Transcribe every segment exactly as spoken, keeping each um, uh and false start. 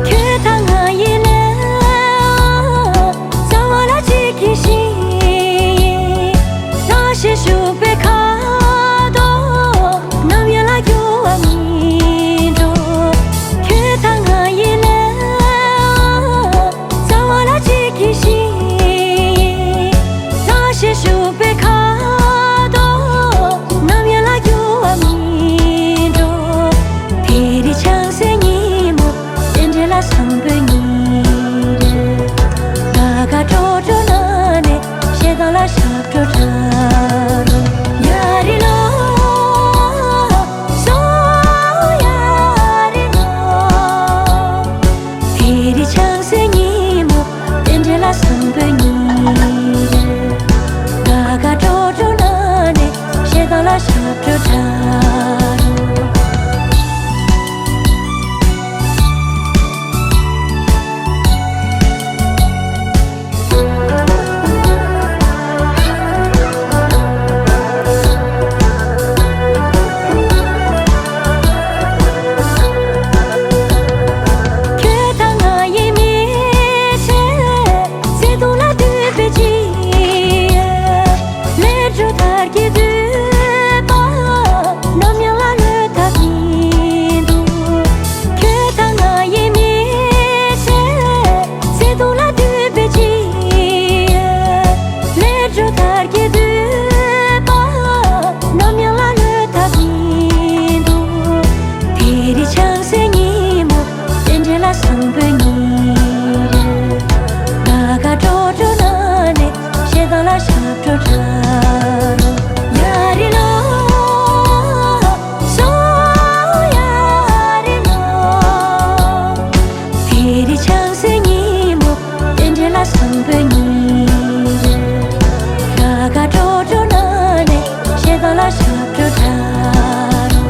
ཁྱོད་དང་ང་ཡི་ལས། རྩ་བ་ལ་གཅིག་གི་ཞིང་། བདག་གཞན་ཞུགས་པའི་ཁ་དོག་ནམ་ཡང་ལ་འགྱུར་བ་མིན་འགྲོ། ཁྱོད་དང་ང་ཡི་ལས། རྩ་བ་ལ་གཅིག་གི་ཞིང་། བདག་གཞན་ཞུགས་པའི་ཁ་དོག་ནམ་ཡང་ལ་འགྱུར་བ་མིན་འགྲོ། དེ་རིང་བྱང་སེམས་ཉིན་མོ། རྟེན་འབྲེལ་ལ་བཟང་པོའི་ཉིན་རེད། དགའ་དགའ་སྤྲོ་སྤྲོ་ན་ནས་ཞེ་སྡང་ལ་ཞབས་བྲོ་འཁྲབ་རོགས། ཡ་རི་ལོ། སོ་ཡ་རི་ལོ། དེ་རིང་བྱང་སེམས་ཉིན་མོ། རྟེན་འབྲེལ་ལ་བཟང་པོའི་ཉིན་རེད། དགའ་དགའ་སྤྲོ་སྤྲོ་ན་ནས་ཞེ་སྡང་ལ་ཞབས་བྲོ་འཁྲབ་རོགས། ཁྱོད་དང་ང་ཡི་མི་ཚེ། བརྩེ་དུང་ལ་འདུད་པའི་ཅི། ལས་འཕྲོ་ལྟར་གྱི་འདུན་པ། ནམ་ཡང་ལ་ལུས་ཐབས་མི་འདུག་ཁྱོད་དང་ང་ཡི་མི་ཚེ། བརྩེ་དུང་ལ་འདུད་པའི་ཅི། ལས་འཕྲོ་ལྟར་གྱི་འདུན་པ། ནམ་ཡང་ལ་ལུས་ཐབས་མི་འདུག་དེ་རིང་བྱང་སེམས་ཉིན་མོ། རྟེན་འབྲེལ་ལ་བཟང་པོའི་ཉིན་རེད། དགའ་དགའ་སྤྲོ་སྤྲོ་ན་ནས་ཞེ་སྡང་ལ་ཞབས་བྲོ་འཁྲབ་རོགས། ཡ་རི་ལོ། སོ་ཡ་རི་ལོ། དེ་རིང་བྱང་སེམས་ཉིན་མོ། རྟེན་འབྲེལ་ལ་བཟང་པོའི་ཉིན་རེད། དགའ་དགའ་སྤྲོ་སྤྲོ་ན་ནས་ཞེ་སྡང་ལ་ཞབས་བྲོ་འཁྲབ་རོགས།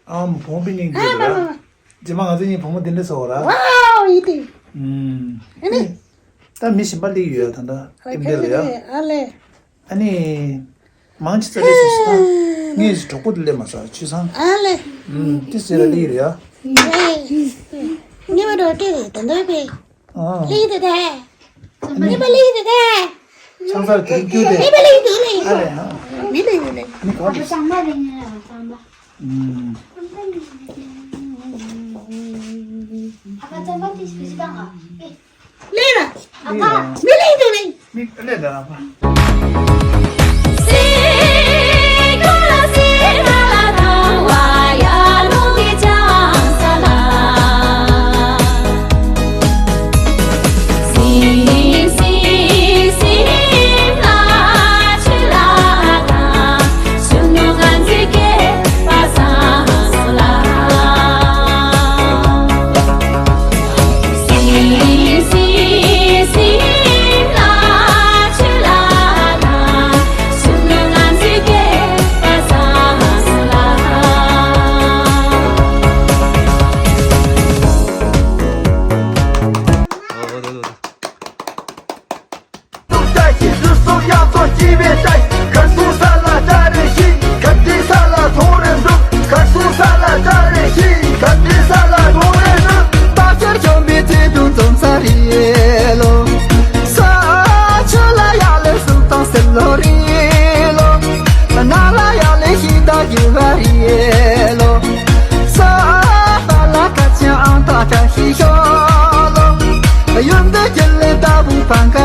ཨ་མ་བུ་མོ་པི་ཉིང་འདུག་ར། རྗེས་མ་ང་ཚོ་གཉིས་བུ་མོ་དེ་འདྲ་བཟོ་བ་ར། ཝའོ་ཡིན་ཏེ། ཨུམ། ཨ་ནི། ད་མི་གཞན་པ་སླེབས་ཡོད་ད་ལྟ་ཨེམ་ཆི་ལ་ཡ། ཨ་ལེ། ཨ་ནི། མང་ཆེ་ཙ་ལེ་སོ་སོ་ད། ངས་གྲོགས་པོ་དེ་སླེབས་མ་སོང་ཆུ་ཚང་། ཨ་ལེ། ཨུམ། དེ་ཟེར་ལ་སླེབས་ཡོད་ཡ། ངས་མ་འགྲོ་སྐད་དེ་འདོད་པས། ཨ། ལི་དེ་དེ། མི་པ་ལི་དེ་དེ། ཆང་ས་དེ་རྒྱུ་དེ། མི་པ་ལི་དེ་ལི། ཨ་ལེ་ཧ། མི་ལི་དེ་ལི། མི་ག་བ་དེ། ཨ་ལེ་ཧ། ཨུམ། ལི་ར། མི་ལི་དེ་ལི། མི་ཨ་ལེ་ད་ར་པ།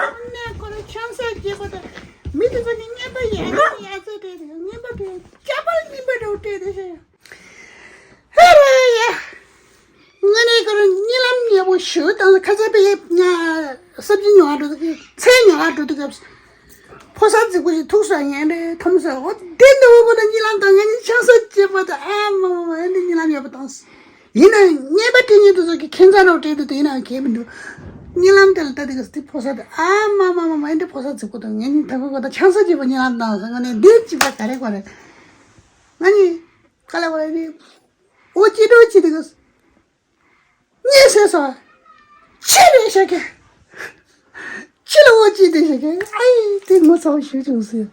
ནས་ཁོ་ལ་ཆང་ས་རྒྱས་པ་དང་། མི་དེ་ཚོ་ནི་རྔན་པ་ཡ་ཡ་ཚོ་སྤྲད་དེ། རྔན་པ་སྤྲད། སྐྱ་པར་རྔན་པ་འདྲ་བོ་སྤྲད་དེ་ཤེས། ཧེ་རེ་ཡ། ང་ནི་ཁོ་རང་གཉིད་ལམ་ཉེ་པོ་ཞུ་དང་ཁ་ཚ་པའི་ང་སབ་ཇི་ཉོ་བ་འགྲོ་དུས། ཚལ་ཉོ་བ་འགྲོ་དུས་སྐབས་སུ། ཕོ་གསར་རྫིག་པོ་ཞིག་ཐུག་སོང་། ངན་རེད་ཐོམ་སོང་། འོ་དེ་འདྲ་བོ་ཁོ་ན་གཉིད་ལམ་དང་། ང་གཉིས་ཆང་ས་རྒྱས་པ་དང་། ཨ་མ་མ་མ། ཨེ་འདི་གཉིད་ལམ་ཡོད་པ་དང་། ཡིན་ན་རྔན་པ་སྤྲད་མཁན་དེ་ཚོ་གི་ཁྱད་མཚར་རོ་སྤྲད་དུ་དེ་ཡིན་ན་གལ་མི་འདུག་གཉིད་ལམ་དེ་ལ་ལྟ་དུས་སྐབས་སུ་དེ་ཕོ་གསར་དེ། ཨ་མ་མ་མ་མ། ཨེ་འདི་ཕོ་གསར་རྫིག་པོ་དང་། ངས་ནི་ད་ཁོ་ཁོ་དང་ཆང་ས་རྒྱས་པ་གཉིད་ལམ་དང་ཟེར། ང་ནི་འདི་གཅིག་པ་ག་རེ་ག་རེ། ང་ནི་ག་ལ་བ་རེད། འོ་ཅི་འགྲོ་ཅི་དེ་ག་ཉེ་སེ་སོ། ཅི་རེད་ཤག་གི་ཅི་ལ་འོ་ཅི་དེ་ཤག་གི་ཨའི་དེ་ངོ་ཚ་བ་ཞུ་བྱུང་ཟེར།